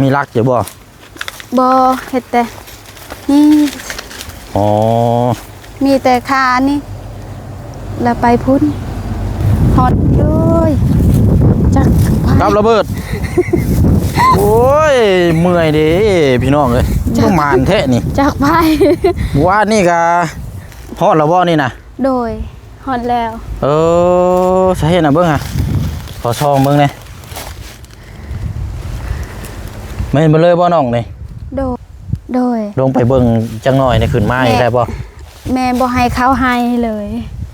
ມີຫຼັກຢູ່ບໍ່? ບໍ່ ເຮັດແຕ່ນີ້. ອໍ ມີແຕ່ຄານີ້ ແລ້ວໄປພຸ້ນ. ຮອດ ໂອ້ຍ ຈັກໄປ ກັບລະເບີດ. ໂອ້ຍ ເມື່ອຍເດ້ພີ່ນ້ອງເອີຍ. ຈັກ ປະມານແທ້ນີ້ ຈັກໄປ. ວານນີ້ກະຮອດແລ້ວບໍ່ນີ້ນະ? ໂດຍ ຮອດແລ້ວ. ເອີ ສາເຫດນະ ເບິ່ງຫາ ຂໍສ່ອງເບິ່ງແດ່. ແມ່ນເບິດເລີຍບໍ່ນ້ອງນີ້? ໂດຍ ໂດຍ. ລົງໄປເບິ່ງຈັກໜ່ອຍນີ້ ຂຶ້ນມານີ້ໄດ້ບໍ່? ແມ່ ແມ່ບໍ່ໃຫ້ເຂົ້າໃຫ້ເລີຍ.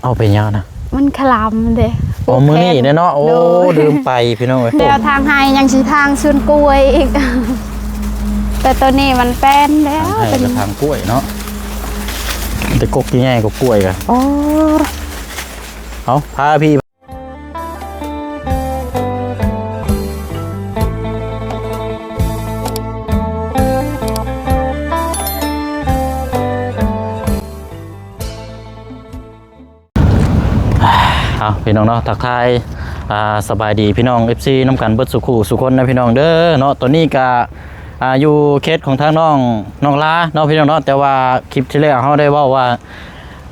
ເອົາ ເປັນຫຍັງນະ? ມັນຄະລຳເດ້. ອໍ ມື້ນີ້ເດ້ເນາະ. ໂອ້ ໂດຍ ລືມໄປພີ່ນ້ອງເອີຍ. ແລ້ວທາງໃຫ້ຍັງຊິທາງສວນກ້ວຍອີກ ແຕ່ໂຕນີ້ມັນແປ້ນແລ້ວ. ທາງໃຫ້ ເປັນ ກະທາງກ້ວຍເນາະ. ແຕ່ກົກໃຫຍ່ໆ ກໍກ້ວຍກະ ອໍ ເອົາ ພາພີ່ ເອົາ ພີ່ນ້ອງເນາະ ທັກທາຍ ອ່າ ສະບາຍດີພີ່ນ້ອງ ເອັຟຊີ ນຳກັນເບິດສູ່ຄູ່ສູ່ຄົນນະພີ່ນ້ອງເດີເນາະ. ຕອນນີ້ກະ ອ່າ ຢູ່ເຂດຂອງທາງນ້ອງ ນ້ອງລາເນາະພີ່ນ້ອງເນາະ. ແຕ່ວ່າຄລິບທີ່ແລ້ວເຮົາໄດ້ເວົ້າວ່າ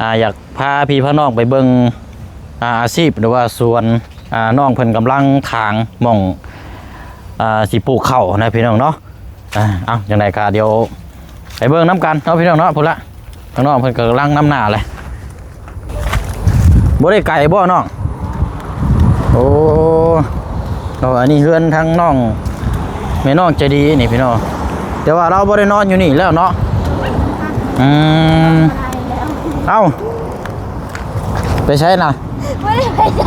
ອ່າ ຢາກ ພາພີ່ພານ້ອງໄປເບິ່ງ ອ່າ ອາຊີບ ຫຼືວ່າສວນ ອ່າ ນ້ອງເພິ່ນກຳລັງຖາງໝ່ອງ ອ່າ ຊິປູກເຂົ້ານະພີ່ນ້ອງເນາະ. ອ່າ ເອົາ ຈັ່ງໃດກໍດຽວໄປເບິ່ງນຳກັນເນາະພີ່ນ້ອງເນາະ. ພຸ້ນລະ ທາງນ້ອງເພິ່ນກຳລັງນຳໜ້າແຫຼະ. ບໍ່ໄດ້ໄກບໍ່ນ້ອງ? ໂອ້ ເນາະ ອັນນີ້ເຮືອນທາງນ້ອງ ແມ່ນ້ອງໃຈດີນີ້ພີ່ນ້ອງ. ແຕ່ວ່າລາວບໍ່ໄດ້ນອນຢູ່ນີ້ແລ້ວເນາະ. ອືມ ເອົ້າ ໄປໃສນະ? ບໍ່ໄດ້ໄປໃສ.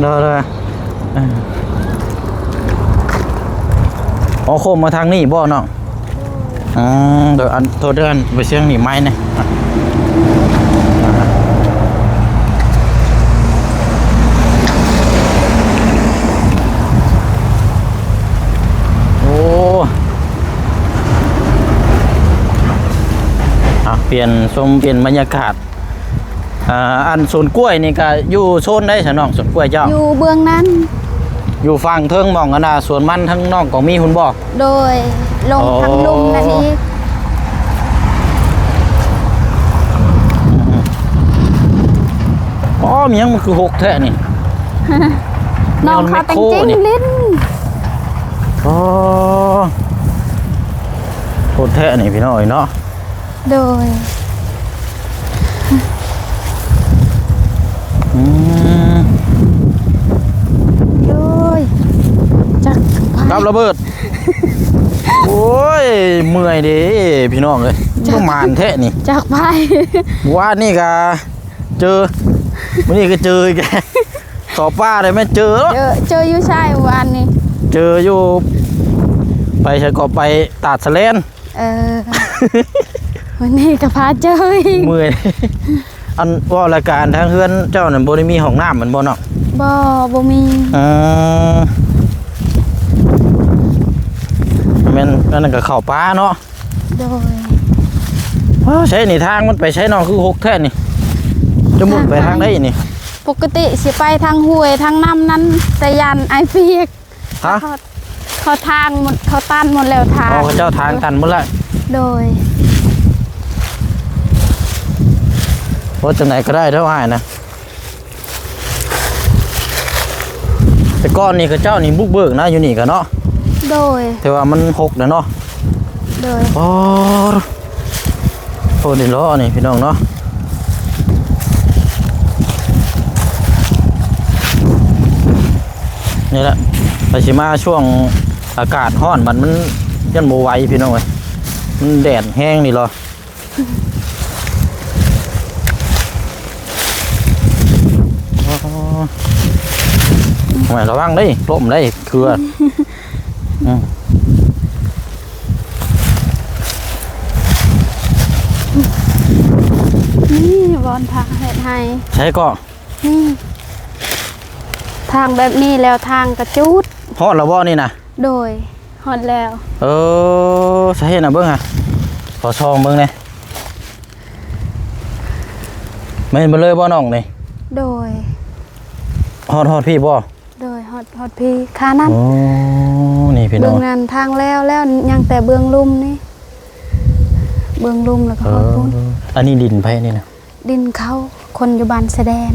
ໂດຍໆ ອໍ ໂຄ້ງມາທາງນີ້ບໍ່ນ້ອງ? ອືມ ໂດຍ ອັນ ໂທດເດີ ອັນ ໄປສຽງນີ້ໄມ້ແດ່. ໂອ້ ອ່ະ ປ່ຽນຊົມ ປ່ຽນບັນຍາກາດ. ອ່າ ອັນສວນກ້ວຍນີ້ກະຢູ່ໂຊນໃດຊະນ້ອງ ສວນກ້ວຍເຈົ້າ? ຢູ່ເບື້ອງນັ້ນ ຢູ່ຝັ່ງເທິງໝ່ອງອັນນ່າ ສວນມັນທາງນ້ອງກອງມີພຸ້ນບໍ່? ໂດຍ ລົງ ອໍ ທາງລຸ່ມນັ້ນອີກ. ອໍ ມີຫຍັງມັນຄືຫົກແທ້ນີ້? ນ້ອງເຂົາແຕ່ງຈິ້ງຫຼິ້ນ. ອໍ ໂພດແທ້ນີ້ພີ່ນ້ອງເອີຍເນາະ. ໂດຍ ອືມ ໂອ້ຍ ຈັກໄປ ກັບລະເບີດ. ໂອ້ຍ ເມື່ອຍເດ້ພີ່ນ້ອງເອີຍ. ຈັກ ປະມານແທ້ນີ້ ຈັກໄປ. ວານນີ້ກະເຈີ ມື້ນີ້ກະເຈີອີກ. ເຂົ້າປ່າໄດ້ແມ່ນເຈີ ເຈີ ເຈີຢູ່ໃສວານນີ້? ເຈີຢູ່ ໄປໃສກໍໄປຕາດສະແລນ. ເອີ ມື້ນີ້ກໍພາເຈີອີກ. ເມື່ອຍ. ອັນ ເວົ້າລາຍການທາງເຮືອນເຈົ້ານັ້ນບໍ່ໄດ້ມີຫ້ອງນ້ຳແມ່ນບໍ່ນ້ອງ? ບໍ່ ບໍ່ມີ. ເອີ ແມ່ນ ອັນນັ້ນກໍເຂົ້າປ່າເນາະ. ໂດຍ. ວ້າວ ໃສນີ້ ທາງມັນໄປໃສນ້ອງ ຄືຫົກແທ້ນີ້? ຈະມຸດໄປທາາງໃດນີ້? ປົກກະຕິຊິໄປທາງຫ້ວຍທາງນ້ຳນັ້ນ ແຕ່ຢ້ານອ້າຍປຽກ. ຮະ? ເຂົາ ເຂົາທາງໝົດ ເຂົາຕັນໝົດແລ້ວທາງ. ອໍ ເຂົາເຈົ້າທາງຕັນໝົດແລ້ວ. ໂດຍ. ໂອ້ ຈັ່ງໃດກໍໄດ້ເດີ້ອ້າຍນະ. ແຕ່ກ່ອນນີ້ເຂົາເຈົ້ານີ້ບຸກເບີກນະ ຢູ່ນີ້ກະເນາະ. ໂດຍ. ແຕ່ວ່າມັນຫົກແລ້ວເນາະ. ໂດຍ. ໂອ້ ໂອ້ ນີ້ເລາະນີ້ພີ່ນ້ອງເນາະ. ນີ້ແຫຼະ ໄປຊິມາຊ່ວງອາກາດຮ້ອນ ມັນ ມັນຍັງບໍ່ໄຫວພີ່ນ້ອງເອີຍ ມັນແດດແຮງນີ້ເລາະ. ໂອ້ຍ ລະວັງເດ້ ລົ້ມເດ້ ເຄືອ. ອືມ ນີ້ບ່ອນທາງເຮັດໄຮ່. ໃສເກາະ? ນີ້ ທາງແບບນີ້ແລ້ວທາງກະຈູດ. ຮອດແລ້ວບໍ່ນີ້ນະ? ໂດຍ ຮອດແລ້ວ. ເອີ ໃສນະ ເບິ່ງຫາ ຂໍສ່ອງເບິ່ງແດ່. ແມ່ນເບິດເລີຍບໍ່ນ້ອງນີ້? ໂດຍ. ຮອດ ຮອດພີ້ບໍ່? ໂດຍ. ຮອດ ຮອດພີ້ ຄານັ້ນ. ໂອ້ ນີ້ພີ່ນ້ອງ ເບື້ອງນັ້ນທາງແລ້ວ ແລ້ວຍັງແຕ່ເບື້ອງລຸ່ມນີ້ ເບື້ອງລຸ່ມແລ້ວກໍຮອດພຸ້ນ. ເອີ ອັນນີ້ດິນໃຜນີ້ນະ? ດິນເຂົາ ຄົນຢູ່ບ້ານຊາແດນ.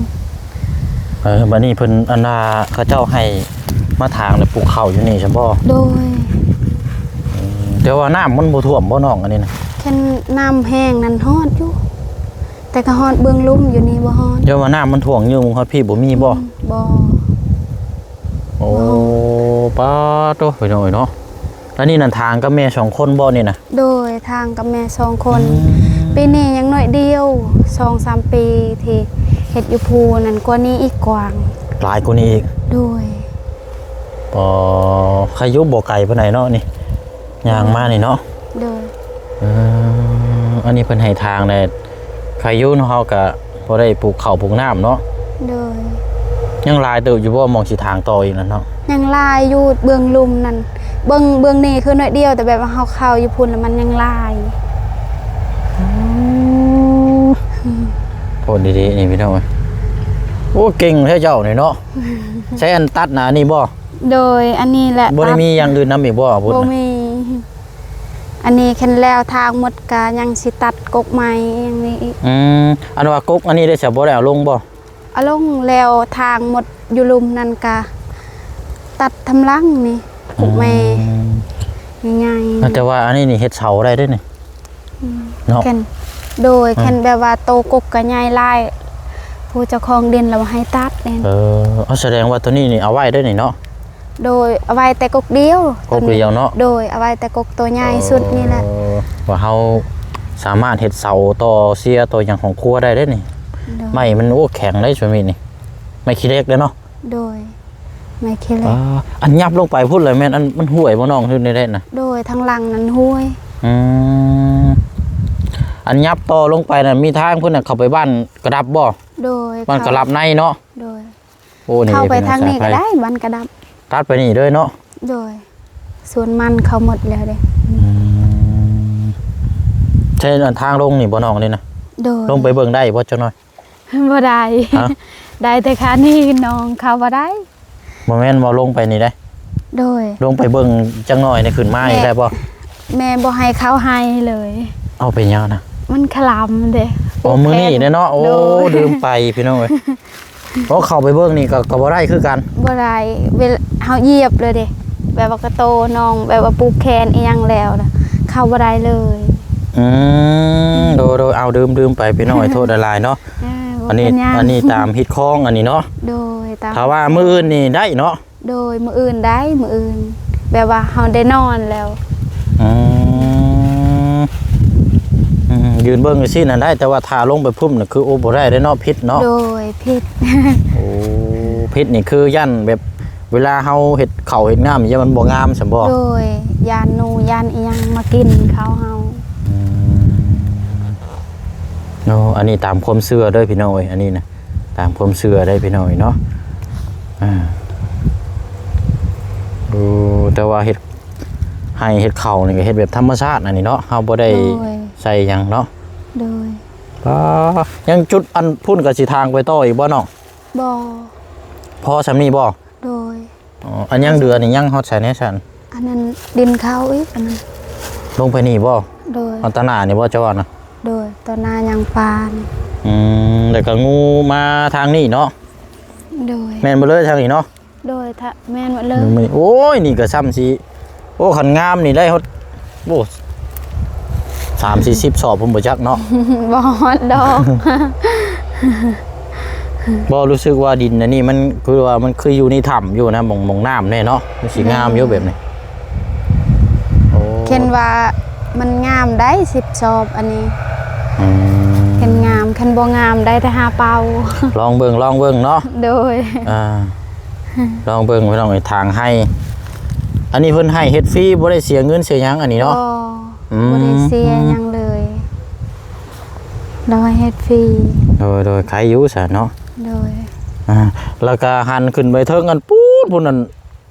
ເອີ ບັດນີ້ເພິ່ນ ອັນວ່າ ເຂົາເຈົ້າໃຫ້ມາຖາງ ແລ້ວປູກເຂົ້າຢູ່ນີ້ຊັ້ນບໍ່? ໂດຍ. ອືມ ແຕ່ວ່ານ້ຳມັນບໍ່ຖ້ວມບໍ່ນ້ອງ ອັນນີ້ນະ? ຄັນນ້ຳແຫ້ງນັ້ນຮອດຢູ່ ແຕ່ກໍຮອດເບື້ອງລຸ່ມ ຢູ່ນີ້ບໍ່ຮອດ. ຍ້ອນວ່ານ້ຳມັນຖ້ວມຢູ່ຮອດພີ້ບໍ່ມີບໍ່? ອືມ ບໍ່. ໂອ້ ປາໂຕ ພີ່ນ້ອງເອີຍເນາະ. ອັນນີ້ນະ ຖາງກັບແມ່ສອງຄົນບໍ່ນີ້ນະ? ໂດຍ ຖາງກັບແມ່ສອງຄົນ. ອືມ ປີນີ້ຍັງໜ້ອຍດຽວ ສອງສາມປີທີ່ເຮັດຢູ່ພູນັ້ນ ກວ່ານີ້ອີກກວ້າງ ຫຼາຍກວ່ານີ້ອີກ. ໂດຍ. ອໍ ໃຄຢູ່ ບໍ່ໄກປານໃດເນາະນີ້ ຍ່າງມານີ້ເນາະ. ໂດຍ. ເອີ ອັນນີ້ເພິ່ນໃຫ້ທາງແດ່ ໃຄຢູ່ເນາະ ເຮົາກະພໍໄດ້ປູກເຂົ້າປູກນ້ຳເນາະ. ໂດຍ. ຍັງຫຼາຍເຕີບຢູ່ບໍ່ ໝ່ອງຊິຖາງຕໍ່ອີກນັ້ນເນາະ? ຍັງຫຼາຍຢູ່ເບື້ອງລຸ່ມນັ້ນ ເບື້ອງ ເບື້ອງນີ້ຄືໜ້ອຍດຽວ ແຕ່ແບບວ່າເຮົາເຂົ້າຢູ່ພຸ້ນແລ້ວມັນຍັງຫຼາຍ. ອືມ ໂພດດີໆ ນີ້ພີ່ນ້ອງເອີຍ. ໂອ້ ເກັ່ງແທ້ເຈົ້ານີ້ເນາະ. ໃຊ້ອັນຕັດນະ ອັນນີ້ບໍ່? ໂດຍ ອັນນີ້ແຫຼະ ບໍ່ໄດ້ ຕັດ ມີຢ່າງອື່ນນຳອີກບໍ່? ບໍ່ມີ. ອັນນີ້ຄັນແລ້ວທາງໝົດກະຍັງຊິຕັດກົກໄມ້ຢ່າງນີ້ອີກ. ອືມ ອັນວ່າກົກອັນນີ້ໄດ້ສະ ບໍ່ໄດ້ເອົາລົງບໍ່? ເອົາລົງແລ້ວ ທາງໝົດຢູ່ລຸ່ມນັ້ນກະຕັດທຳຫຼັງນີ້ ກົກໄມ້ ອືມ ໃຫຍ່ໆ. ແຕ່ວ່າອັນນີ້ນີ້ເຮັດເສົາໄດ້ເດ້ນີ້. ອືມ ເນາະ ແມ່ນ. ໂດຍ. ອືມ ຄັນແບບວ່າໂຕກົກກະໃຫຍ່ຫຼາຍ ຜູ້ເຈົ້າຂອງດິນລາວໃຫ້ຕັດເອງ. ເອີ ເອົາ ສະແດງວ່າໂຕນີ້ນີ້ເອົາໄວ້ໄດ້ນີ້ເນາະ? ໂດຍ. ເອົາໄວ້ແຕ່ກົກດຽວ ກົກດຽວເນາະ? ໂດຍ. ເອົາໄວ້ແຕ່ກົກໂຕໃຫຍ່ສຸດນີ້ແຫຼະ. ເອີ ວ່າເຮົາສາມາດເຮັດເສົາຕໍ່ເຊຍຕໍ່ຫຍັງຂອງຄົວໄດ້ເດ້ນີ້. ໂດຍ. ໄມ້ມັນ ໂອ້ ແຂງເດ້ ຊ່ວງນີ້ນີ້ ໄມ້ຂີ້ເຫຼັກເດ້ເນາະ? ໂດຍ. ໄມ້ຂີ້ເຫຼັກ. ອ່າ ອັນຫຍັບລົງໄປພຸ້ນລະແມ່ນ ອັນ ມັນຫ້ວຍບໍ່ນ້ອງ ຫຼືແນວໃດນະ? ໂດຍ. ທາງຫຼັງນັ້ນຫ້ວຍ. ອືມ ອັນຫຍັບຕໍ່ລົງໄປນັ້ນ ມີທາງພຸ້ນນະ ເຂົ້າໄປບ້ານກະດັບບໍ່? ໂດຍ. ບ້ານກະດັບໃນເນາະ? ໂດຍ. ໂອ້ ນີ້ ເຂົ້າໄປທາງນີ້ກໍໄດ້ ບ້ານກະດັບ ຕັດໄປນີ້ເລີຍເນາະ? ໂດຍ. ສວນມັນເຂົາໝົດແລ້ວເດ້. ອືມ ໃຊ່ທາງລົງນີ້ບໍ່ນ້ອງ ນີ້ນະ? ໂດຍ. ລົງໄປເບິ່ງໄດ້ບໍ່ຈັກໜ້ອຍ? ບໍ່ໄດ້. ຮະ? ໄດ້ແຕ່ຂ້ານີ້ນ້ອງເຂົ້າບໍ່ໄດ້. ບໍ່ແມ່ນວ່າລົງໄປນີ້ໄດ໋. ໂດຍ. ລົງໄປເບິ່ງຈັກໜ້ອຍນີ້ ຂຶ້ນມານີ້ໄດ້ບໍ່? ແມ່ ແມ່ບໍ່ໃຫ້ເຂົ້າໃຫ້ເລີຍ. ເອົາ ເປັນຫຍັງນະ? ມັນຄະລຳເດ້. ອໍ ມື້ນີ້ເດ້ເນາະ. ໂອ້ ໂດຍ. ລືມໄປພີ່ນ້ອງເອີຍ. ໂອ້ ເຂົ້າໄປເບິ່ງນີ້ກໍ ກໍບໍ່ໄດ້ຄືກັນ. ບໍ່ໄດ້. ເວລາເຮົາຢຽບເລີຍເດ້ ແບບວ່າກະໂຕນ້ອງ ແບບວ່າປູກແຂນອີ່ຫຍັງແລ້ວນະ ເຂົ້າບໍ່ໄດ້ເລີຍ. ອືມ ໂດຍໆ ເອົາ ລືມ ລືມໄປພີ່ນ້ອງເອີຍ ໂທດຫຼາຍໆເນາະ. ເອີ ບໍ່ເປັນຫຍັງ. ອັນນີ້ ອັນນີ້ຕາມຮີດຄອງອັນນີ້ເນາະ. ໂດຍ. ຕາມ ຖ້າວ່າມື້ອື່ນນີ້ໄດ້ເນາະ? ໂດຍ. ມື້ອື່ນໄດ້ ມື້ອື່ນ ແບບວ່າເຮົາໄດ້ນອນແລ້ວ. ອືມ ອືມ ຢືນເບິ່ງຈັ່ງຊີ້ນະໄດ້ ແຕ່ວ່າຖ້າລົງໄປພຸ້ນນະ ຄື ໂອ້ ບໍ່ໄດ້ເດ້ເນາະ ພິດເນາະ. ໂດຍ. ພິດ. ໂອ້ ພິດນີ້ຄືຢ້ານແບບ ເວລາເຮົາເຮັດເຂົ້າເຮັດນ້ຳ ຢ້ານມັນບໍ່ງາມຊັ້ນບໍ່? ໂດຍ. ຢ້ານໜູ ຢ້ານອີ່ຫຍັງມາກິນເຂົ້າເຮົາ. ອືມ ເນາະ ອັນນີ້ຕາມຄວາມເຊື່ອເດີພີ່ນ້ອງເອີຍ ອັນນີ້ນະ ຕາມຄວາມເຊື່ອເດີພີ່ນ້ອງເອີຍເນາະ. ອ່າ ໂອ້ ແຕ່ວ່າເຮັດໄຮ່ເຮັດເຂົ້ານີ້ກໍເຮັດແບບທຳມະຊາດອັນນີ້ເນາະ ເຮົາບໍ່ໄດ້ ໂດຍ ໃສ່ຫຍັງເນາະ. ໂດຍ. ປ້າ ຍັງຈຸດອັນພຸ້ນກໍຊິທາງໄປຕໍ່ອີກບໍ່ນ້ອງ? ບໍ່. ພໍສ່ຳນີ້ບໍ່? ໂດຍ. ອໍ ອັນຍັງເຫຼືອນີ້ຍັງຮອດໃສແດ່ຊັ້ນ? ອັນນັ້ນດິນເຂົາອີກ ອັນນັ້ນ ລົງໄປນີ້ບໍ່? ໂດຍ. ອັນຕາໜ້ານີ້ບໍ່ເຈົ້າວ່ານະ? ໂດຍ. ຕາໜ້າຍັງປານ. ອືມ ແລ້ວກໍງູມາທາງນີ້ເນາະ? ໂດຍ. ແມ່ນບໍ່ເລີຍທາງນີ້ເນາະ? ໂດຍ. ຖ້າ ແມ່ນໝົດເລີຍ. ໂອ້ຍ ນີ້ກໍຊ່ຳຊິ ໂອ້ ຄັນງາມນີ້ໄດ້ຮອດ ໂອ້ ສາມສີ່ສິບສອບພຸ້ນບໍ່ຈັກເນາະ. ບໍ່ຮອດດອກ. ບໍ່ ຮູ້ສຶກວ່າດິນອັນນີ້ມັນຄືວ່າມັນຄືຢູ່ໃນຖ້ຳຢູ່ນະ ໝ່ອງ ໝ່ອງນ້ຳແດ່ເນາະ ມັນຊິງາມຢູ່ແບບນີ້. ໂອ້ ຄັນວ່າມັນງາມໄດ້ສິບສອບອັນນີ້. ອືມ ຄັນງາມ ຄັນບໍ່ງາມໄດ້ແຕ່ຫາເປົ່າ. ລອງເບິ່ງ ລອງເບິ່ງເນາະ. ໂດຍ. ອ່າ ລອງເບິ່ງພີ່ນ້ອງເອີຍ ທາງໃຫ້ ອັນນີ້ເພິ່ນໃຫ້ເຮັດຟຣີ ບໍ່ໄດ້ເສຍເງິນເສຍຫຍັງອັນນີ້ເນາະ? ບໍ່ ອືມ ບໍ່ໄດ້ເສຍຫຍັງເລີຍ ລາວໃຫ້ເຮັດຟຣີ. ໂດຍ ໂດຍ ໄຄຢູ່ຊະເນາະ. ໂດຍ. ອ່າ ແລ້ວກໍຫັນຂຶ້ນໄປເທິງອັນປູດ ພຸ້ນ ອັນ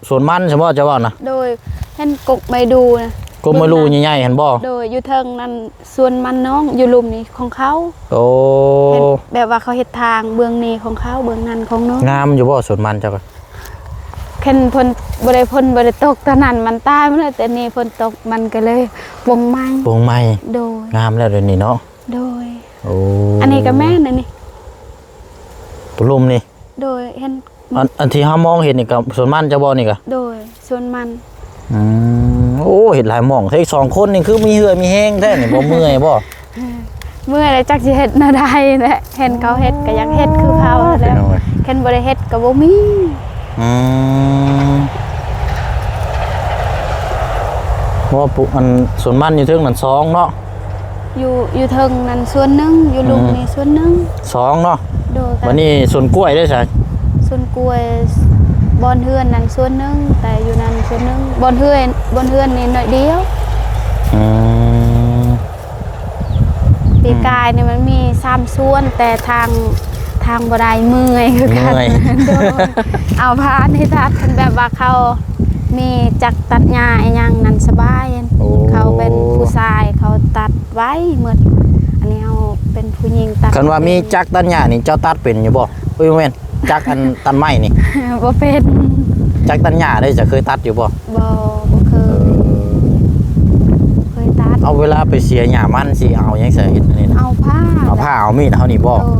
ສວນມັນຊັ້ນບໍ່ ເຈົ້າວ່ານະ? ໂດຍ. ເຫັນກົກໄມ້ດູ່ນະ ກົກໄມ້ດູ່ໃຫຍ່ໆຫັ້ນບໍ່? ໂດຍ. ຢູ່ເທິງນັ້ນ ສວນມັນນ້ອງ ຢູ່ລຸ່ມນີ້ຂອງເຂົາ. ໂອ້ ເຫັນແບບວ່າເຂົາເຮັດທາງເບື້ອງນີ້ຂອງເຂົາ ເບື້ອງນັ້ນຂອງນ້ອງ. ງາມຢູ່ບໍ່ສວນມັນເຈົ້າ? ກໍ ຄັນຝົນບໍ່ໄດ້ ຝົນບໍ່ໄດ້ຕົກຕອນນັ້ນມັນຕາຍໝົດແລ້ວ ແຕ່ນີ້ຝົນຕົກມັນກໍເລີຍປົ່ງໃໝ່ ປົ່ງໃໝ່. ໂດຍ ງາມແລ້ວດຽວນີ້ເນາະ. ໂດຍ ໂອ້ ອັນນີ້ກໍແມ່ນ ອັນນີ້ ປຸລຸມນີ້. ໂດຍ ເຫັນ ອັນ ອັນທີ່ເຮົາມອງເຫັນນີ້ກໍສວນມັນເຈົ້າບໍ່ນີ້ກະ? ໂດຍ ສວນມັນ. ອືມ ໂອ້ ເຮັດຫຼາຍໝ່ອງແທ້ ສອງຄົນນີ້ຄືມີເຫື່ອມີແຮງແທ້ນີ້ ບໍ່ເມື່ອຍບໍ່? ເມື່ອຍແລ້ວ ຈັກຊິເຮັດແນວໃດແຫຼະ ເຫັນເຂົາເຮັດກໍຢາກເຮັດຄືເຂົາແລ້ວ ພີ່ນ້ອງເອີຍ ຄັນບໍ່ໄດ້ເຮັດກໍບໍ່ມີ. ອືມ ບໍ່ ປຸ ອັນສວນມັນຢູ່ເທິງນັ້ນສອງເນາະ? ຢູ່ ຢູ່ເທິງນັ້ນສ່ວນໜຶ່ງ ຢູ່ລຸ່ມ ອືມ ນີ້ສ່ວນໜຶ່ງ ສອງເນາະ. ໂດຍ ບັດນີ້ສວນກ້ວຍເດ້ຊະ? ສວນກ້ວຍບ່ອນເຮືອນນັ້ນສ່ວນໜຶ່ງ ແຕ່ຢູ່ນັ້ນສ່ວນໜຶ່ງ ບ່ອນເຮືອນ ບ່ອນເຮືອນນີ້ໜ້ອຍດຽວ. ອືມ ປີກາຍນີ້ມັນມີສາມສວນ ແຕ່ທາງ ທາງບໍ່ໄດ້ ເມື່ອຍຄືກັນ. ເມື່ອຍ ໂດຍ ເອົາພາໃຫ້ຕັດ ຄັນແບບວ່າເຂົາມີຈັກຕັດຫຍ້າອີ່ຫຍັງນັ້ນສະບາຍ. ໂອ້ ເຂົາເປັນຜູ້ຊາຍ ເຂົາຕັດໄວໝົດ ອັນນີ້ເຮົາເປັນຜູ້ຍິງຕັດ. ຄັນວ່າມີຈັກຕັດຫຍ້ານີ້ ເຈົ້າຕັດເປັນຢູ່ບໍ່? ເອີຍ ບໍ່ແມ່ນ ຈັກອັນຕັດໄມ້ນີ້ ບໍ່ເປັນ. ຈັກຕັດຫຍ້າເດ້ ເຈົ້າເຄີຍຕັດຢູ່ບໍ່? ບໍ່ ບໍ່ເຄີຍ. ເອີ ບໍ່ເຄີຍຕັດ. ເອົາ ເວລາໄປເສຍຫຍ້າມັນ ຊິເອົາຫຍັງໃສ່ເຮັດອັນນີ້ນະ? ເອົາພ້າ ເອົາພ້າ ເອົາມີດເຮົານີ້ບໍ່? ໂດຍ ເ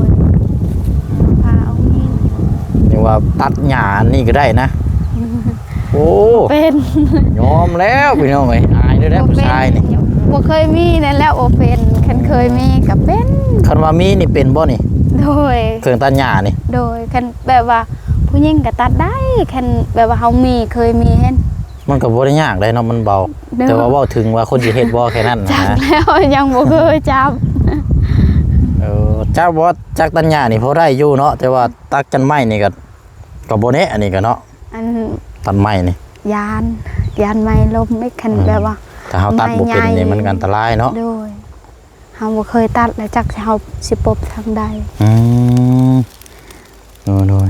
ອົາພ້າ ເອົາມີດ. ຍັງວ່າຕັດຫຍ້າອັນນີ້ກໍໄດ້ນະ. ໂອ້ ເປັນ ຍອມແລ້ວພີ່ນ້ອງເອີຍ ອາຍເດີ ຜູ້ຊາຍນີ້ ບໍ່ເຄີຍມີນັ້ນແຫຼະ ບໍ່ເປັນ. ຄັນເຄີຍມີກໍເປັນ. ຄັນວ່າມີນີ້ເປັນບໍ່ນີ້? ໂດຍ ເຄື່ອງຕັດຫຍ້ານີ້? ໂດຍ ຄັນ ແບບວ່າຜູ້ຍິງກໍຕັດໄດ້ ຄັນແບບວ່າເຮົາມີ ເຄີຍມີເຫັນ. ມັນກໍບໍ່ໄດ້ຍາກເດ້ເນາະ ມັນເບົາ. ໂດຍ ແຕ່ວ່າເວົ້າເຖິງວ່າຄົນຊິເຮັດບໍ່ ແຄ່ນັ້ນນະ. ຈັກແລ້ວ ຍັງບໍ່ເຄີຍຈັບ. ເອີ ຈັບບໍ່ ຈັກຕັດຫຍ້ານີ້ພໍໄດ້ຢູ່ເນາະ ແຕ່ວ່າຕັດກັນໄມ້ນີ້ກໍ ກໍບໍ່ແນ່ ອັນນີ້ກໍເນາະ ອັນ ຕັດໄມ້ນີ້ ຢ້ານ ຢ້ານໄມ້ລົ້ມອີກ ຄັນ ອືມ ແບບວ່າ ຖ້າເຮົາຕັດບໍ່ເປັນນີ້ ໄມ້ໃຫຍ່ ມັນກໍອັນຕະລາຍເນາະ. ໂດຍ ເຮົາບໍ່ເຄີຍຕັດ ແລ້ວຈັກເຮົາຊິປົບທາງໃດ. ອືມ ໂດຍ ໂດຍ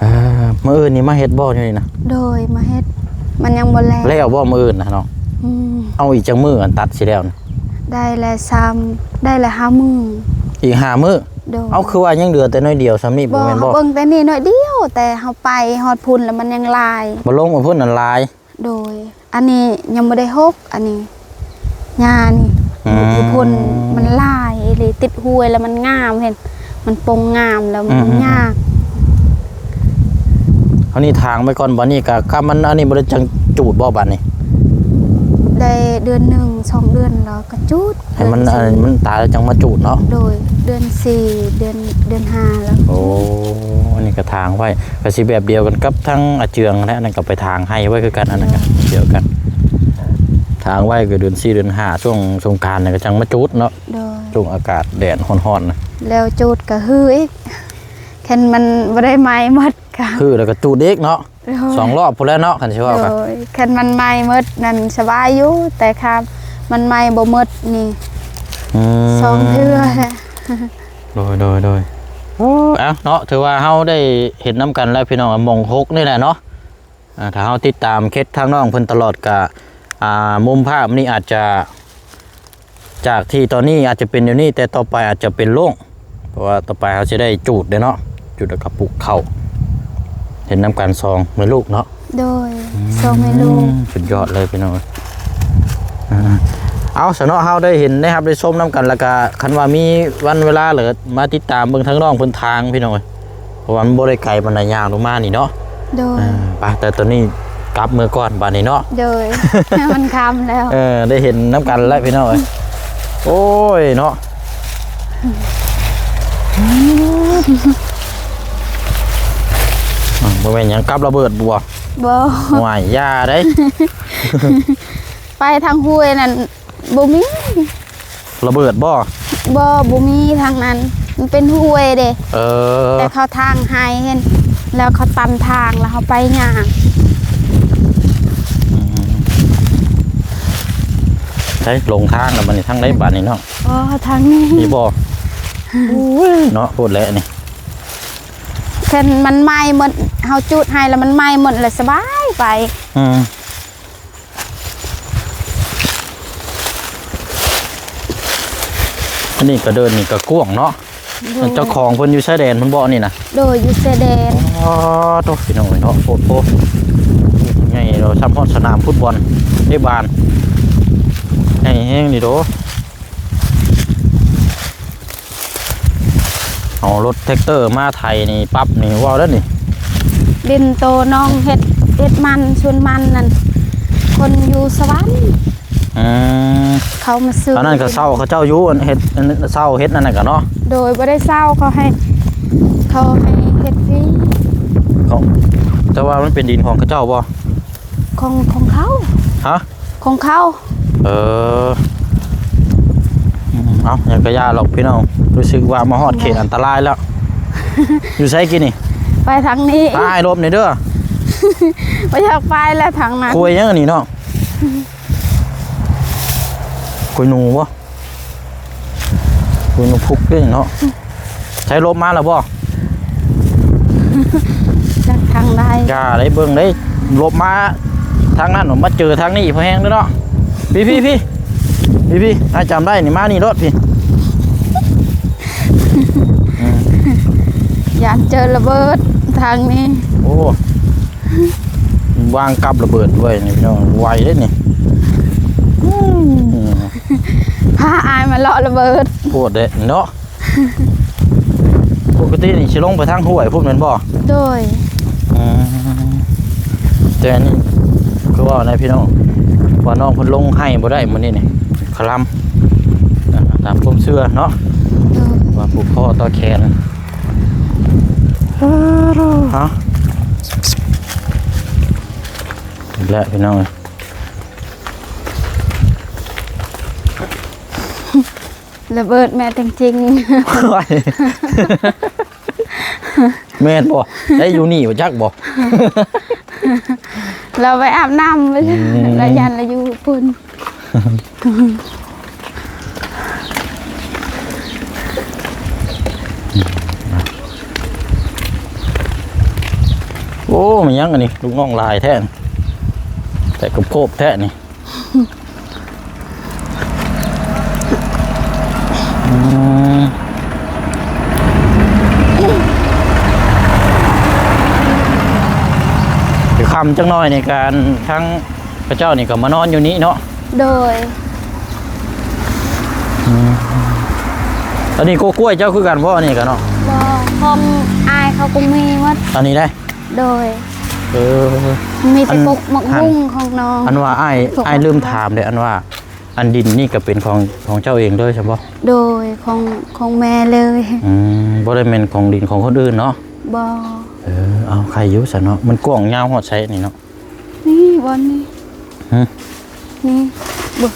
ເອີ ມື້ອື່ນນີ້ມາເຮັດບໍ່ຢູ່ນີ້ນະ? ໂດຍ ມາເຮັດ ມັນຍັງບໍ່ແລ້ວ. ແລ້ວບໍ່ມື້ອື່ນນະເນາະ? ອືມ ເອົາອີກຈັກມື້ອັນຕັດຊິແລ້ວນະ? ໄດ້ແລ້ວສາມ ໄດ້ແລ້ວຫ້າມື້. ອີກຫ້າມື້? ໂດຍ ເອົາ ຄືວ່າຍັງເຫຼືອແຕ່ໜ້ອຍດຽວສ່ຳນີ້ ບໍ່ ບໍ່ແມ່ນບໍ່? ເຮົາເບິ່ງແຕ່ນີ້ໜ້ອຍດຽວ ແຕ່ເຮົາໄປຮອດພຸ້ນແລ້ວມັນຍັງຫຼາຍ. ບໍ່ ລົງໄປພຸ້ນນັ້ນຫຼາຍ. ໂດຍ ອັນນີ້ຍັງບໍ່ໄດ້ຫົກ ອັນນີ້ຫຍ້ານີ້. ອືມ ຢູ່ພຸ້ນມັນຫຼາຍອີ່ຫຼີ ຕິດຫ້ວຍແລ້ວມັນງາມ ເຫັນ ມັນປົ່ງງາມແລ້ວ ອືມ ມັນຍາກ. ອັນນີ້ຖາງໄວ້ກ່ອນ ບັດນີ້ກະ ກະມັນ ອັນນີ້ບໍ່ໄດ້ຈັ່ງຈູດບໍ່ບັດນີ້? ໄດ້ເດືອນໜຶ່ງສອງເດືອນແລ້ວກໍຈູດ. ໃຫ້ມັນ ເດືອນສີ່ ອັນ ມັນຕາຍແລ້ວຈັ່ງມາຈູດເນາະ? ໂດຍ ເດືອນສີ່ ເດືອນ ເດືອນຫ້າແລ້ວ. ໂອ້ ອັນນີ້ກໍຖາງໄວ້ ກໍຊິແບບດຽວກັນກັບທາງອາເຈືອງຫັ້ນແຫຼະ ອັນນັ້ນກໍໄປຖາງໄຮ່ໄວ້ຄືກັນ ອັນນັ້ນກໍ ໂດຍ ດຽວກັນ ຖາງໄວ້ກໍເດືອນສີ່ ເດືອນຫ້າ ຊ່ວງສົງການນີ້ກໍຈັ່ງມາຈູດເນາະ. ໂດຍ ຊ່ວງອາກາດແດດຮ້ອນໆນະ ແລ້ວຈູດກໍຮືອີກ ຄັນມັນບໍ່ໄດ້ໄໝ້ໝົດກໍ ຄືແລ້ວກໍຈູດອີກເນາະ. ໂດຍ ສອງລອບພຸ້ນແຫຼະເນາະ ຄັນຊິເວົ້າກໍ. ໂດຍ ຄັນມັນໄໝ້ໝົດນັ້ນສະບາຍຢູ່ ແຕ່ຄັນມັນໄໝ້ບໍ່ໝົດນີ້ ອືມ ສອງເທື່ອແຫຼະ. ໂດຍ ໂດຍ ໂດຍ ໂອ້ ເອົາເນາະ ຖືວ່າເຮົາໄດ້ເຫັນນຳກັນແລ້ວພີ່ນ້ອງ ໝ່ອງຫົກນີ້ແຫຼະເນາະ. ອ່າ ຖ້າເຮົາຕິດຕາມເຂດທາງນ້ອງເພິ່ນຕະຫຼອດກະ ອ່າ ມຸມພາບນີ້ອາດຈະ ຈາກທີ່ຕອນນີ້ອາດຈະເປັນແນວນີ້ ແຕ່ຕໍ່ໄປອາດຈະເປັນໂລ່ງ ເພາະວ່າຕໍ່ໄປເຮົາຊິໄດ້ຈູດເດ້ເນາະ ຈູດແລ້ວກໍປູກເຂົ້າ ເຮັດນຳກັນສອງແມ່ລູກເນາະ. ໂດຍ ອືມ ສອງແມ່ລູກ ສຸດຍອດເລີຍພີ່ນ້ອງເອີຍ. ອ່າ ເອົາຊະເນາະ ເຮົາໄດ້ເຫັນໄດ້ຮັບໄດ້ຊົມນຳກັນ ແລ້ວກະຄັນວ່າມີວັນເວລາ ແລ້ວມາຕິດຕາມເບິ່ງທາງນ້ອງເພິ່ນທາງພີ່ນ້ອງເອີຍ. ເພາະວ່າມັນບໍ່ໄດ້ໄກປານໃດ ຍ່າງລົງມານີ້ເນາະ. ໂດຍ ເອີ ໄປ ແຕ່ຕອນນີ້ກັບເມືອກ່ອນບາດນີ້ເນາະ. ໂດຍ ມັນຄ່ຳແລ້ວ. ເອີ ໄດ້ເຫັນນຳກັນແລ້ວພີ່ນ້ອງເອີຍ. ໂອ້ຍເນາະ ອ່າ ບໍ່ແມ່ນຫຍັງ ກັບລະເບີດບໍ່? ບໍ່ ໂອ້ຍ ຢ່າເດ້. ໄປທາງຫ້ວຍນັ້ນ ບໍ່ມີ ລະເບີດບໍ່? ບໍ່ ບໍ່ມີທາງນັ້ນ ມັນເປັນຫ້ວຍເດ້. ເອີ ແຕ່ເຂົາທາງໃຫ້ເຫັນ ແລ້ວເຂົາຕັນທາງ ແລ້ວເຮົາໄປຍາກ. ອືມ ໃຊ້ຫຼົງທາງແລ້ວບັດນີ້ ທາງໃດບັດນີ້ເນາະ? ອໍ ທາງນີ້ ນີ້ບໍ່? ໂອ້ຍ ເນາະ ໂພດແຫຼະນີ້ ຄັນມັນໄໝ້ໝົດ ເຮົາຈູດໃຫ້ແລ້ວມັນໄໝ້ໝົດ ແລ້ວສະບາຍໄປ. ອືມ ອັນນີ້ກະເດີ່ນນີ້ກະກວ້າງເນາະ. ໂດຍ ເຈົ້າຂອງເພິ່ນຢູ່ຊາຍແດນພຸ້ນບໍ່ນີ້ນະ? ໂດຍ ຢູ່ຊາຍແດນ. ອໍ ໂທ້ ພີ່ນ້ອງເອີຍເນາະ ໂພດໂພ ໃຫຍ່ແລ້ວ ສ່ຳຮອດສະໜາມຟຸດບອນເຕະບານ ໃຫຍ່ແຮງນີ້ໂດ. ເອົາລົດແທກເຕີມາໄຖນີ້ປັບນີ້ ເວົ້າແລ້ວນີ້ ດິນໂຕນ້ອງເຮັດ ເຮັດມັນ ສວນມັນນັ້ນ ຄົນຢູ່ສະຫວັນ ອືມ ເຂົາມາຊື້. ຕອນນັ້ນກໍເຊົ່າເຂົາເຈົ້າຢູ່ ອັນເຮັດ ອັນເຊົ່າເຮັດອັນນັ້ນກໍເນາະ? ໂດຍ ບໍ່ໄດ້ເຊົ່າ ເຂົາໃຫ້ ເຂົາໃຫ້ເຮັດຟຣີ. ເຂົາ ແຕ່ວ່າມັນເປັນດິນຂອງເຂົາເຈົ້າບໍ່? ຂອງ ຂອງເຂົາ. ຮະ? ຂອງເຂົາ. ເອີ ອືມ ເອົາ ຫຍັງກະຢ່າຫຼອກພີ່ນ້ອງ ຮູ້ສຶກວ່າມາຮອດເຂດອັນຕະລາຍແລ້ວ. ຢູ່ໃສກີ້ນີ້? ໄປທາງນີ້. ອ້າຍຫຼົບແດ່ເດີ ບໍ່ຢາກໄປແລ້ວທາງນັ້ນ. ຄວາຍຫຍັງອັນນີ້ເນາະ? ຄວາຍໜູບໍ່? ອຸນຫະພູມເດ້ເນາະ. ໃສຫຼົບມາແລ້ວບໍ່? ຈັກທາງໃດ. ຢ່າໄດ້ເບິ່ງເດ້ ຫຼົບມາທາງນັ້ນ ມາເຈີທາງນີ້ພໍແຮງເດ້ເນາະ. ພີ້ໆໆ ພີ້ໆ ອ້າຍຈຳໄດ້ນີ້ ມານີ້ໂລດພີ້. ອືມ ຢ້ານເຈີລະເບີດທາງນີ້. ໂອ້ ວາງກັບລະເບີດໄວ້ນີ້ພີ່ນ້ອງ ໄວເດ້ນີ້. ອືມ ພາອ້າຍມາເລາະລະເບີດ ໂພດເດ້ເນາະ. ປົກກະຕິນີ້ຊິລົງໄປທາງຫ້ວຍພຸ້ນແມ່ນບໍ່? ໂດຍ. ອືມ ແຕ່ອັນນີ້ຄືເວົ້ານະພີ່ນ້ອງ ວ່ານ້ອງເພິ່ນລົງໄຮ່ບໍ່ໄດ້ມື້ນີ້ນີ້ ຄະລຳ ຕາມຄວາມເຊື່ອເນາະ. ໂດຍ. ວ່າຜູກຄໍຕໍ່ແຂນ ເອົາ ອີກແລ້ວພີ່ນ້ອງເອີຍ. ລະເບີດແມ່ນຈິງໆ. ໂອ້ຍ ແມ່ນບໍ່? ໄດ້ຢູ່ນີ້ບໍ່ຈັກບໍ່? ລາວໄປອາບນ້ຳ ອືມ ລາວຢ້ານລາວຢູ່ພຸ້ນ. ໂອ້ ແມ່ນຫຍັງອັນນີ້ ລູກນ້ອງຫຼາຍແທ້ ແຕ່ກະໂພບແທ້ນີ້. ອືມ ຄືຄ່ຳຈັກໜ້ອຍໃນການ ທາງເຂົາເຈົ້ານີ້ກໍມານອນຢູ່ນີ້ເນາະ. ໂດຍ. ອືມ ອັນນີ້ກໍກ້ວຍເຈົ້າຄືກັນບໍ່? ອັນນີ້ກໍເນາະ ບໍ່ ຂອງອ້າຍເຂົາກໍມີໝົດ ອັນນີ້ໄດ໋. ໂດຍ. ເອີ ມີແຕ່ ອັນ ກົກໝາກ ອັນ ບຸ້ງຂອງນ້ອງ. ອັນວ່າອ້າຍ ອ້າຍລືມຖາມເດ້ ອັນວ່າ ອັນດິນນີ້ກໍເປັນຂອງ ຂອງເຈົ້າເອງເລີຍຊັ້ນບໍ່? ໂດຍ ຂອງ ຂອງແມ່ເລີຍ. ອືມ ບໍ່ໄດ້ແມ່ນຂອງດິນຂອງຄົນອື່ນເນາະ? ບໍ່. ເອີ ເອົາ ໄຄຢູ່ຊັ້ນເນາະ. ມັນກວ້າງຍາວຮອດໃສນີ້ເນາະ? ນີ້ບ່ອນນີ້. ຫື? ນີ້ ເບິ່ງ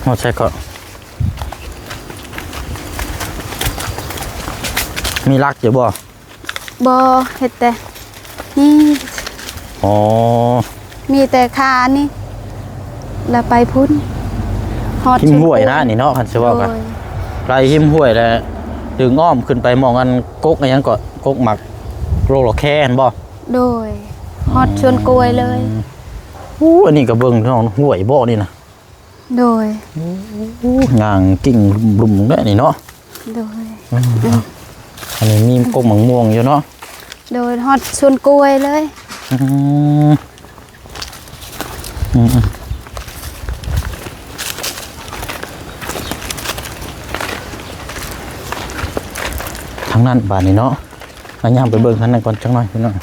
ຮອດໃສເກາະ? ມີຫຼັກຢູ່ບໍ່? ບໍ່ ເຮັດແຕ່ນີ້. ອໍ ມີແຕ່ຄານີ້ ແລ້ວໄປພຸ້ນ ຮອດ ຮິມຫ້ວຍນະນີ້ເນາະ ຄັນຊິເວົ້າກະ. ໂດຍ. ໄລ່ຮິມຫ້ວຍແລ້ວດຶງອ້ອມຂຶ້ນໄປໝ່ອງອັນກົກ ອີຫຍັງເກາະ ກົກໝາກໂລລະແຄຫັ້ນບໍ່? ໂດຍ. ຮອດສວນກ້ວຍເລີຍ. ອືມ ໂອ້ ອັນນີ້ກະເບິ່ງນ້ອງ ຫ້ວຍບໍ່ນີ້ນະ? ໂດຍ. ໂອ້ ຍ່າງກິ້ງລຸ່ມໆແດ່ນີ້ເນາະ. ໂດຍ. ອືມ ອັນນີ້ມີກົກໝາກມ່ວງຢູ່ເນາະ. ໂດຍ ຮອດສວນກ້ວຍເລີຍ. ອືມ ອືມ ທາງນັ້ນບາດນີ້ເນາະ. ມາຍ່າງໄປເບິ່ງທາງນັ້ນກ່ອນຈັກໜ້ອຍພີ່ນ້ອງ.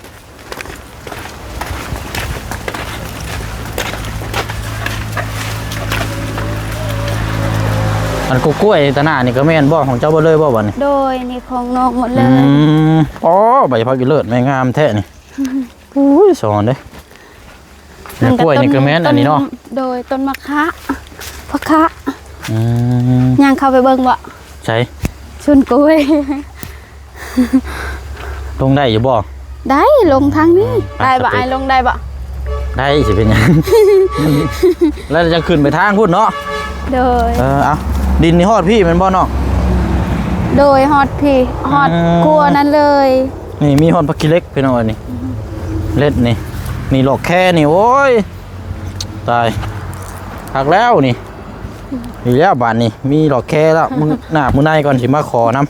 ອັນກົກກ້ວຍຕາໜ້ານີ້ກະແມ່ນບໍ່ ຂອງເຈົ້າເບິດເລີຍບໍ່ບາດນີ້? ໂດຍ ນີ້ຂອງນ້ອງໝົດເລີຍ. ອືມ ອໍ ໃບຜັກອີເລີດແມ່ງາມແທ້ນີ້. ໂອ້ຍ ສອນເດ້. ແລ້ວກ້ວຍນີ້ກະແມ່ນອັນນີ້ເນາະ. ໂດຍ ຕົ້ນໝາກຂະ ຜັກຂະ. ອືມ ຍ່າງເຂົ້າໄປເບິ່ງບໍ່? ໃສ? ສວນກ້ວຍ. ລົງໄດ້ຢູ່ບໍ່? ໄດ້ ລົງທາງນີ້. ອືມ ໄດ້ບໍ່? ໄປ ອ້າຍລົງໄດ້ບໍ່? ໄດ້ ຊິເປັນຫຍັງ? ແລ້ວຈະຂຶ້ນໄປທາງພຸ້ນເນາະ. ໂດຍ. ເອີ ເອົາ ດິນນີ້ຮອດພີ້ແມ່ນບໍ່ນ້ອງ? ໂດຍ ຮອດພີ້ ຮອດ ອືມ ຂົວນັ້ນເລີຍ. ນີ້ມີຮອດຜັກຂີ້ເຫຼັກພີ່ນ້ອງເອີຍນີ້. ເລັດນີ້ ນີ້ຫຼອກແຄນີ້ ໂອ້ຍ ຕາຍ ຄັກແລ້ວນີ້. ດີແລ້ວບາດນີ້ ມີຫຼອກແຄແລ້ວ. ມື້ໜ້າມື້ໃນກ່ອນຊິມາຂໍນຳ.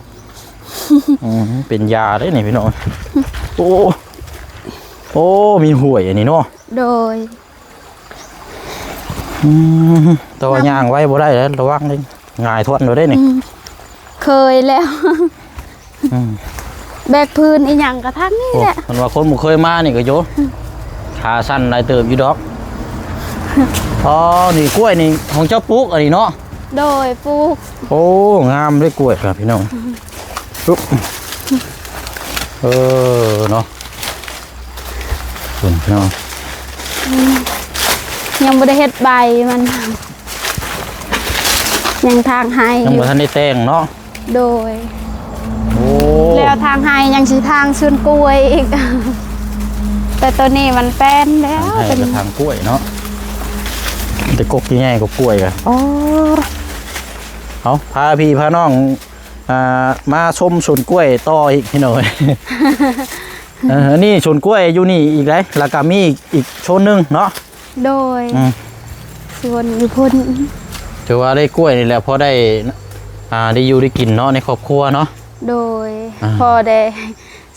ອືມ ເປັນຢາເດ້ນີ້ພີ່ນ້ອງ. ໂອ້ ໂອ້ ມີຫ້ວຍອັນນີ້ເນາະ. ໂດຍ. ອືມ ແຕ່ວ່າຍ່າງໄວບໍ່ໄດ້ແລ້ວ ລະວັງເດ້ ຫງາຍທ້ອນໂລດເດ້ນີ້. ອືມ ເຄີຍແລ້ວ. ອືມ ແບກພື້ນອີ່ຫຍັງກໍທາງນີ້ແຫຼະ. ໂອ້ ເພິ່ນວ່າຄົນບໍ່ເຄີຍມານີ້ກໍໂຍ ອືມ ຂາສັ່ນຫຼາຍເຕີບຢູ່ດອກ. ອໍ ນີ້ກ້ວຍນີ້ຂອງເຈົ້າປູກອັນນີ້ເນາະ? ໂດຍ ປູກ. ໂອ້ ງາມເດ້ກ້ວຍ ພີ່ນ້ອງ. ອືມ ປຸບ ເອີ ເນາະ ເບິ່ງພີ່ນ້ອງ. ອືມ ຍັງບໍ່ໄດ້ເຮັດໃບມັນ ຍັງທາງໄຮ່ ຍັງບໍ່ທັນໄດ້ແຕ່ງເນາະ. ໂດຍ. ໂອ້ ແລ້ວທາງໄຮ່ຍັງຊິທາງສວນກ້ວຍອີກ ແຕ່ໂຕນີ້ມັນແປນແລ້ວ. ທາງໄຮ່ກໍທາງກ້ວຍເນາະ ແຕ່ກົກໃຫຍ່ໆກໍກ້ວຍກະ. ອໍ ເອົາ ພາພີ່ພານ້ອງ ອ່າ ມາຊົມສວນກ້ວຍຕໍ່ອີກພີ່ນ້ອງ. ເອີ ອັນນີ້ສວນກ້ວຍຢູ່ນີ້ອີກເດ້ ແລ້ວກໍມີອີກ ອີກໂຊນໜຶ່ງເນາະ. ໂດຍ. ອືມ ສວນຢູ່ພຸ້ນ ຖືວ່າໄດ້ກ້ວຍນີ້ແຫຼະ ພໍໄດ້ ອ່າ ໄດ້ຢູ່ໄດ້ກິນເນາະ ໃນຄອບຄົວເນາະ. ໂດຍ. ອ່າ ພໍໄດ້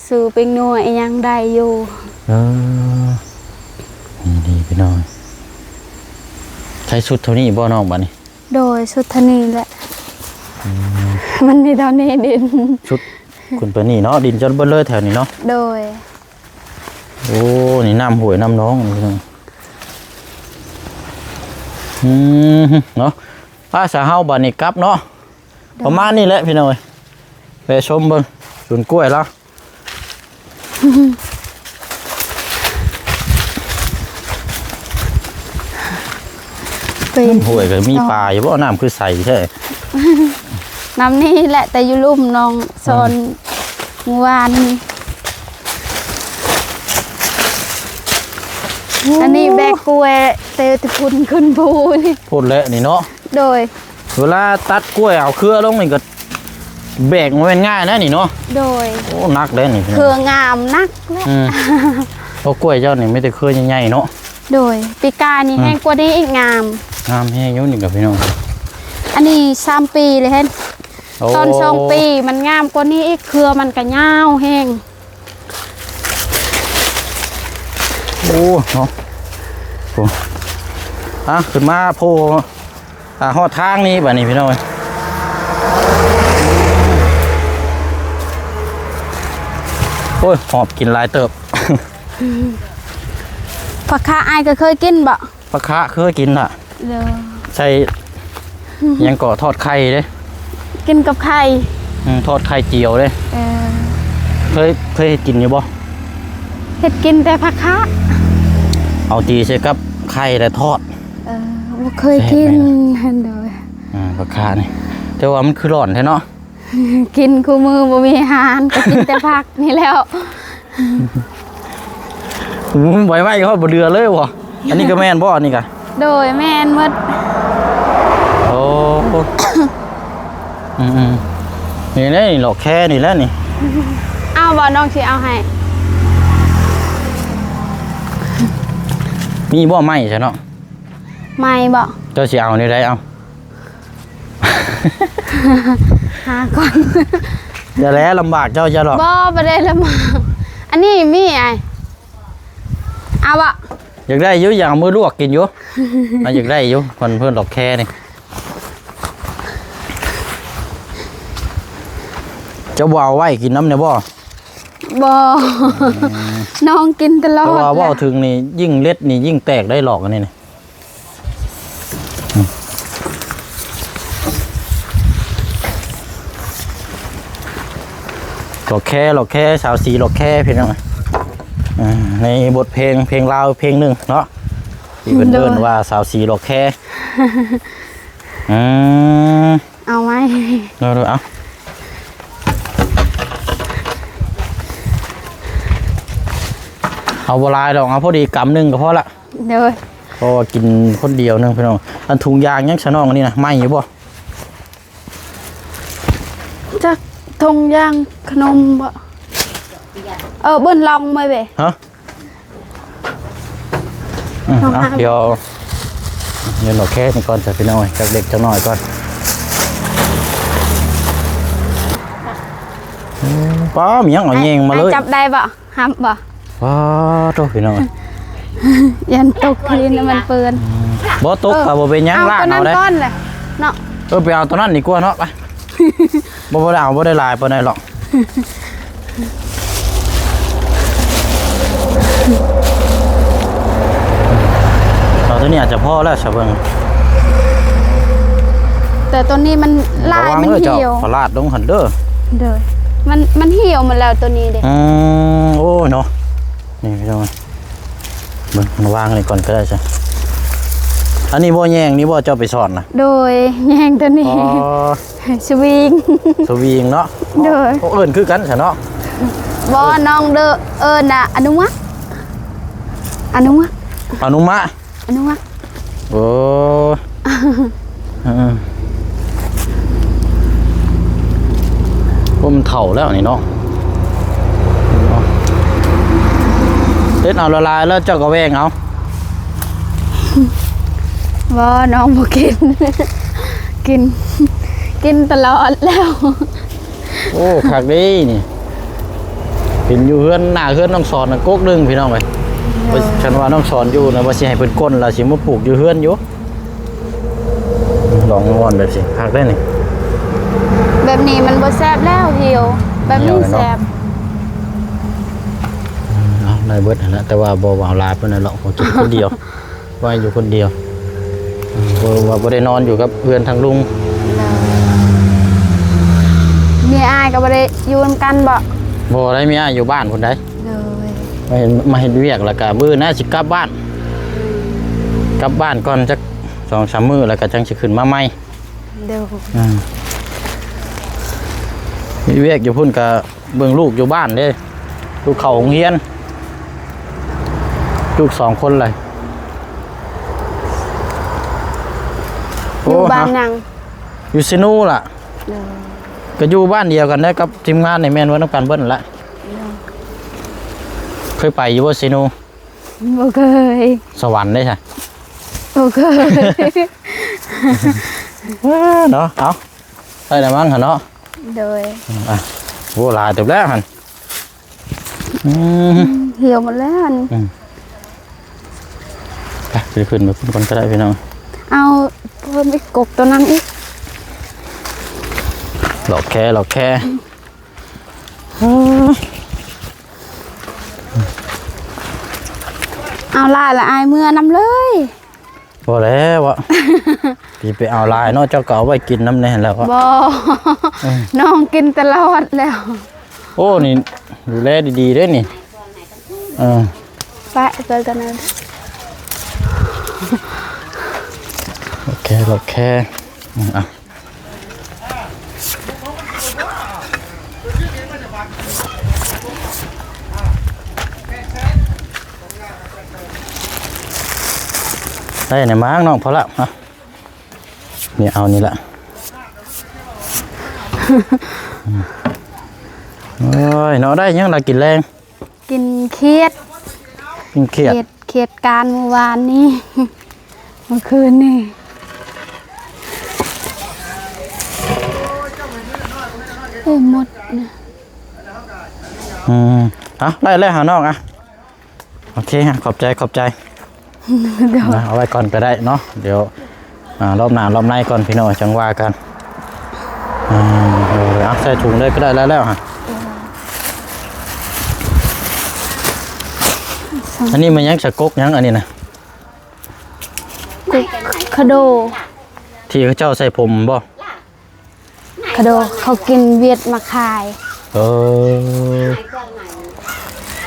ຊື້ແປ້ງນົວອີ່ຫຍັງໄດ້ຢູ່. ເອີ ນີ້ດີພີ່ນ້ອງ. ໃຊ້ຊຸດເທົ່ານີ້ບໍ່ນ້ອງ ບາດນີ້? ໂດຍ ຊຸດເທົ່ານີ້ແຫຼະ. ອືມ ມັນມີເທົ່ານີ້ດິນ ຊຸດຂຶ້ນໄປນີ້ເນາະ ດິນຈົນເບິດເລີຍແຖວນີ້ເນາະ. ໂດຍ. ໂອ້ ນີ້ນ້ຳຫ້ວຍນ້ຳໜອງນີ້ພີ່ນ້ອງ. ອືມ ເນາະ ໄປຊະ ເຮົາບາດນີ້ກັບເນາະ. ໂດຍ. ປະມານນີ້ແຫຼະພີ່ນ້ອງເອີຍ ແວະຊົມເບິ່ງສວນກ້ວຍລາວ. ໄປ ນ້ຳຫ້ວຍກໍມີປາຢູ່ບໍ່? ນ້ຳຄືໃສແທ້. ນ້ຳນີ້ແຫຼະ ແຕ່ຢູ່ລຸ່ມ ນ້ອງສອນ ອືມ ມື້ວານນີ້. ໂອ້ ອັນນີ້ແບກກ້ວຍແຕ່ ແຕ່ພຸ້ນຂຶ້ນພູນີ້ ພຸ້ນແຫຼະນີ້ເນາະ. ໂດຍ. ເວລາຕັດກ້ວຍເອົາເຄືອລົງນີ້ກໍແບກບໍ່ແມ່ນງ່າຍນະນີ້ເນາະ. ໂດຍ. ໂອ້ ໜັກເດ້ນີ້ ເຄືອງາມໜັກແຫຼະ. ອືມ ເພາະກ້ວຍເຈົ້ານີ້ມີແຕ່ເຄືອໃຫຍ່ໆເນາະ. ໂດຍ. ປີກາຍນີ້ ອືມ ແຮງກວ່ານີ້ອີກ ງາມ ງາມແຮງຢູ່ນີ້ກໍພີ່ນ້ອງ. ອັນນີ້ສາມປີແລ້ວເຫັນ. ໂອ້ ຕອນສອງປີມັນງາມກວ່ານີ້ອີກ ເຄືອມັນກໍຍາວແຮງ. ໂອ້ ເນາະ ໂອ້ ອ່ະ ຂຶ້ນມາໂພ ອ່າ ຮອດທາງນີ້ບາດນີ້ພີ່ນ້ອງເອີຍ. ໂອ້ຍ ຫອບກິນຫຼາຍເຕີບ. ຜັກຄະອ້າຍກໍເຄີຍກິນບໍ່? ຜັກຄະເຄີຍກິນລະ. ໂດຍ. ໃສ່ຫຍັງກໍ ທອດໄຂ່ເດ້. ກິນກັບໄຂ່. ອືມ ທອດໄຂ່ຈຽວເດ້. ເອີ ເຄີຍ ເຄີຍເຮັດກິນຢູ່ບໍ່? ເຮັດກິນແຕ່ຜັກຄະ ເອົາຕີໃສ່ກັບໄຂ່ແລ້ວທອດ. ເອີ ບໍ່ເຄີຍກິນ. ໂດຍ. ອ່າ ຜັກຄະນີ້ ແຕ່ວ່າມັນຄືຮ້ອນແທ້ເນາະ. ກິນຄູ່ມື້ບໍ່ມີອາຫານ ກໍກິນແຕ່ຜັກນີ້ແລ້ວ. ໂອ້ ໃບໄມ້ເຂົາບໍ່ເຫຼືອເລີຍບໍ່? ອັນນີ້ກໍແມ່ນບໍ່? ອັນນີ້ກະ ໂດຍ ແມ່ນໝົດ. ໂອ້ ອືມໆ ນີ້ແຫຼະ ນີ້ ດອກແຄນີ້ແຫຼະນີ້. ເອົາບໍ່? ນ້ອງຊິເອົາໃຫ້. ມີບໍ່ໄມ້ຊະເນາະ? ໄມ້ບໍ່? ເຈົ້າຊິເອົາແນວໃດ? ເອົາ ຫາກ່ອນ. ຢ່າແລະ ລຳບາກເຈົ້າ ເຈົ້າດອກ. ບໍ່ ບໍ່ໄດ້ລຳບາກ. ອັນນີ້ມີອ້າຍ ເອົາບໍ່? ຢາກໄດ້ຢູ່ ຢາກເອົາມືລວກກິນຢູ່. ອ່ະ ຢາກໄດ້ຢູ່ ເພິ່ນ ເພິ່ນດອກແຄນີ້. ເຈົ້າບໍ່ເອົາໄວ້ກິນນຳແດ່ບໍ່? ບໍ່. ອືມ ນ້ອງກິນຕະຫຼອດ. ແຕ່ວ່າເວົ້າເຖິງນີ້ ຍິ່ງເລັດນີ້ຍິ່ງແຕກໄດ້ ດອກອັນນີ້ນີ້. ດອກແຄ ດອກແຄ ສາວສີດອກແຄ ພີ່ນ້ອງ. ອ່າ ໃນບົດເພງ ເພງລາວເພງໜຶ່ງເນາະ ທີ່ເພິ່ນ ໂດຍ ເອີ້ນວ່າສາວສີດອກແຄ. ອືມ ເອົາໄວ້ ເອົາ ເອົາ ເອົາບໍ່ຫຼາຍດອກ ເອົາພໍດີກຳໜຶ່ງກໍພໍລະ. ໂດຍ. ເພາະວ່າກິນຄົນດຽວໜຶ່ງພີ່ນ້ອງ. ອັນຖົງຢາງຫຍັງຊະນ້ອງອັນນີ້ນະ ໃໝ່ຢູ່ບໍ່? ຈັກຖົງຢາງຂະໜົມບໍ່? ເອີ ເບິ່ນລອງໄວ້ເວີຍ. ຮະ? ອືມ ເອົາ ດຽວ ດຽວເອົາແຄ່ນີ້ກ່ອນຊະພີ່ນ້ອງເອີຍ ຈັກເລັກຈັກນ້ອຍກ່ອນ. ໂອ້ ປ້າ ມີหยังเอาแยงมาเลย อ้ายจับได้บ่ ห้ามบ่ ว้า โธ่ พี่น้อง ย่านตกดินมันเปื้อน อืม บ่ตก เออ ก็บ่เป็นหยัง เอา ล้าง ตัวนั้น เอาได้ ก่อนแหละเนาะ เออ ไปเอาตัวนั้นดีกว่าเนาะ ไป บ่ บ่ได้เอา บ่ได้หลายปานใดหรอก เอาตัวนี้อาจจะพอแล้ว ซะเบิ่ง แต่ตัวนี้มันลาย ระวัง มัน เด้อเจ้า เหี่ยว พลาดลงหั่นเด้อ เด้อ มัน มันเหี่ยวหมดแล้วตัวนี้เด้ อืม โอ้ยเนาะ นี่พี่น้อง เบิ่ง มาวางนี่ก่อนก็ได้จ้ะ อันนี้บ่แยงนี่บ่เจ้าไปสอนนะ โดย แยงตัวนี้ อ๋อ สวิง สวิงเนาะ โดย โอ้ เอิ้นคือกันซะเนาะ บ่ น้องเด้อ เอิ้นน่ะ อนุมัติ อนุมัติ อนุมะ อนุมัติ โอ้ เออ โอ้ มันเฒ่าแล้วนี่เนาะ เฮ็ดเอาละลายแล้วเจ้าก็แว่งเอา บ่ น้องบ่กิน กิน กินตลอดแล้ว โอ้ คักเด้นี่ เห็นอยู่เฮือน หน้าเฮือนน้องสอนน่ะกกหนึ่งพี่น้องเอ้ย เออ ว่าฉันว่าน้องสอนอยู่นะ ว่าสิให้เพิ่นก้นแล้วสิมาปลูกอยู่เฮือนอยู่ ดอกม่อนแบบสิคักได้นี่ แบบนี้มันบ่แซ่บแล้ว เหี่ยว แบบนี้ เหี่ยวแล้วเนาะ แซ่บ เอา ได้เบิดหั่นละ แต่ว่าบ่เอาหลายปานใดหรอก ขอกินคนเดียว ว่าอยู่คนเดียว อืม บ่ ว่าบ่ได้นอนอยู่กับเพื่อนทางลุง เมียอ้ายก็บ่ได้อยู่นำกันบ่ บ่ได้ เมียอ้ายอยู่บ้านพุ้นใด โดย มาเฮ็ด มาเฮ็ดเวียกแล้วก็มื้อหน้าสิกลับบ้าน อืม กลับบ้านก่อนจักสองสามมื้อ แล้วก็จั่งสิขึ้นมาใหม่ โดย อืม เฮ็ดเวียกอยู่พุ้นก็ เบิ่งลูกอยู่บ้านเด้ ลูกเข้าโรงเรียน ลูกสองคนเลย อยู่บ้านหยัง อยู่เซโนล่ะ เออ ก็อยู่บ้านเดียวกันได้กับทีมงานนี่ แม่นว่านำกันเบิดนั่นแหละ เออ เคยไปอยู่บ่เซโน บ่เคย สวรรค์เด้ซะ บ่เคย เนาะ เอา ได้แล้วมั้งหั่นเนาะ โดย อ่ะ โอ้ หลายเติบแล้วหั่น อืม เหี่ยวหมดแล้วหั่น อืม ไป ไปขึ้นไปพุ้นก่อนก็ได้พี่น้อง เอาเพิ่มอีกกกตัวนั้นอีก หลอกแค่ หลอกแค่ เอาหลายละอ้ายเมือนำเลย พอแล้วอะ สิไปเอาหลายเนาะ เจ้าก็เอาไว้กินนำแน่แล้วอะ บ่ เออ น้องกินตลอดแล้ว โอ้ นี่ดูแลดีๆเด้นี่ เออ ไป ไปกันนะ โอเค โอเค อืม อ่ะ ได้เนี่ยมั้งน้อง พอละ อ่ะ นี่เอานี่ละ โอ้ย เนาะ ได้หยังล่ะกินแลง กินเขียด กินเขียด เขียด เขียดกานมื้อวานนี้ มื้อคืนนี้ โอ้ หมดนะ อืม เอา ได้แล้วหาน้องอะ โอเค ขอบใจ ขอบใจ โดย นะ เอาไว้ก่อนก็ได้เนาะ เดี๋ยว อ่า รอบหน้ารอบในก่อนพี่น้อง จั่งว่ากัน อ่า เออ เอาใส่ถุงเลยก็ได้แล้ว แล้วฮะ อันนี้มันยังสะกกยังอันนี้นะ กกขะโด ที่เขาเจ้าใส่ผมบ่ ขะโด เขากินเวียดมาขาย เออ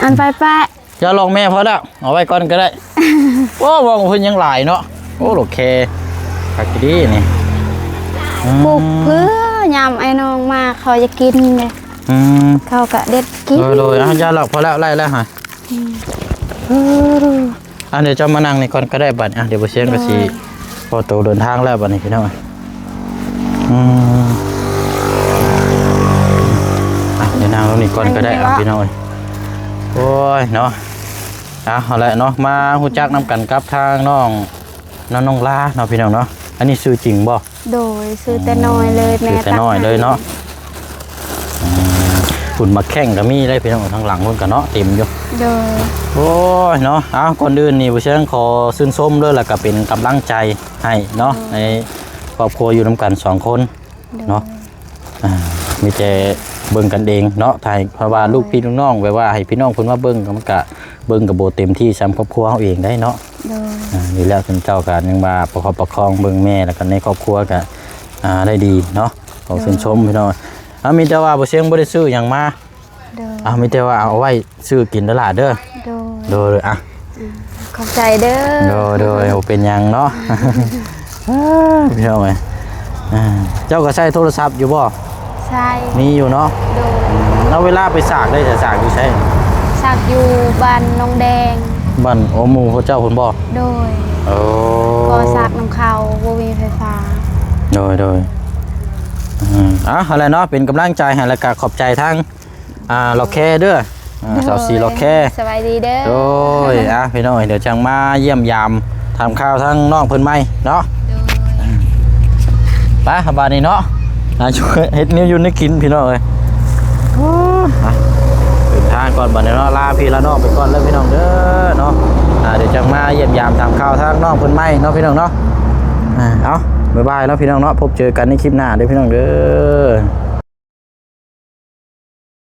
อันไปๆ อย่าลองแม่พอแล้ว เอาไว้ก่อนก็ได้ โอ้ เว้าเพิ่นยังหลายเนาะ โอ้ โอเค คักดีนี่ อืม ปลูกเพื่อยามไอ้น้องมาเขาจะกินเลย อืม เขาก็เด็ดกิน โดยๆ อ่ะ อย่าหรอก พอแล้ว ไล่แล้วฮะ อืม เออ อ่ะ เดี๋ยวเจ้ามานั่งนี่ก่อนก็ได้บัดนี้ อ่ะ เดี๋ยวบ่เสียงก็สิ โดย พอโตเดินทางแล้วบัดนี้พี่น้อง อืม อ่ะ เดี๋ยวนั่งลงนี่ก่อนก็ได้ อันนี้ อ่ะ วะ พี่น้องเอ้ย โอ้ย เนาะ อ่ะ เอาละเนาะ มาฮู้จักนำกันกับทางน้อง น้อง น้องลาเนาะพี่น้องเนาะ อันนี้ชื่อจริงบ่ โดย ชื่อแต่น้อยเลย อืม แม่ ชื่อแต่น้อยเลยเนาะ ตั้งให้ อืม ພຸ້ນໝາກແຂ້ງກໍມີເດ້ພີ່ນ້ອງ ທາງຫຼັງພຸ້ນກໍເນາະ ເຕັມຢູ່. ໂດຍ. ໂອ້ຍເນາະ ເອົາ ກ່ອນອື່ນນີ້ ບໍ່ເຊີງຂໍຊື່ນຊົມເດີ ແລ້ວກໍເປັນກຳລັງໃຈໃຫ້ເນາະ ໂດຍ ໃນຄອບຄົວຢູ່ນຳກັນສອງຄົນ ໂດຍ ເນາະ. ອ່າ ມີແຕ່ເບິ່ງກັນເອງເນາະ ຖ້າ ເພາະວ່າ ໂດຍ ລູກພີ່ລູກນ້ອງ ແບບວ່າໃຫ້ພີ່ນ້ອງເພິ່ນມາເບິ່ງ ກໍມັນກະເບິ່ງກໍບໍ່ເຕັມທີ່ສ່ຳຄອບຄົວເຮົາເອງໄດ໋ເນາະ. ໂດຍ. ອ່າ ນີ້ແຫຼະ ເພິ່ນເຈົ້າກໍຍັງວ່າປະຄັບປະຄອງເບິ່ງແມ່ ແລ້ວກໍໃນຄອບຄົວກໍ ອ່າ ໄດ້ດີເນາະ ຂໍ ໂດຍ ຊື່ນຊົມພີ່ນ້ອງ. ອ່າ ມີແຕ່ວ່າບໍ່ເຊງບໍ່ໄດ້ຊື້ຫຍັງມາ. ໂດຍ. ອ່າ ມີແຕ່ວ່າເອົາໄວ້ຊື້ກິນເດີຫຼ້າເດີ. ໂດຍ. ໂດຍ ໂດຍ ອ່ະ ອືມ ຂອບໃຈເດີ. ໂດຍ ໂດຍ ບໍ່ເປັນຫຍັງເນາະ. ອ້າ ພີ່ນ້ອງເອີຍ ອ່າ ເຈົ້າກໍໃຊ້ໂທລະສັບຢູ່ບໍ່? ໃຊ້. ມີຢູ່ເນາະ. ໂດຍ. ອືມ ແລ້ວເວລາໄປສາກໄດ້ ສາກຢູ່ໃສ? ສາກຢູ່ບ້ານໜອງແດງ. ບ້ານ ໂອ ໝູ່ເຂົາເຈົ້າພຸ້ນບໍ່? ໂດຍ. ໂອ້ ກໍສາກນຳເຂົາ ບໍ່ມີໄຟຟ້າ. ໂດຍ ໂດຍ. ອືມ ອ່ະ ຫັ້ນແຫຼະເນາະ ເປັນກຳລັງໃຈໃຫ້ ແລ້ວກໍຂອບໃຈທາງ ອ່າ ຫຼໍ່ແຄເດີ ອ່າ ໂດຍ ສາວສີຫຼໍ່ແຄ ສະບາຍດີເດີ. ໂດຍ. ອ່ະ ພີ່ນ້ອງເອີຍ ດຽວຈັ່ງມາຢ້ຽມຢາມຖາມຂ່າວທາງນ້ອງເພິ່ນໃໝ່ເນາະ. ໂດຍ. ໄປບາດນີ້ເນາະ ອ່າ ເຮັດແນວຢູ່ແນວກິນພີ່ນ້ອງເອີຍ. ໂອ້ ໄປ ເດີນທາງກ່ອນບາດນີ້ເນາະ ລາພີ່ລານ້ອງໄປກ່ອນເດີພີ່ນ້ອງເດີເນາະ. ອ່າ ດຽວຈັ່ງມາຢ້ຽມຢາມຖາມຂ່າວທາງນ້ອງເພິ່ນໃໝ່ເນາະ ພີ່ນ້ອງເນາະ. ອ່າ ເອົາ ບາຍບາຍເນາະ ພີ່ນ້ອງເນາະ ພົບເຈີກັນໃນຄລິບໜ້າເດີພີ່ນ້ອງເດີ.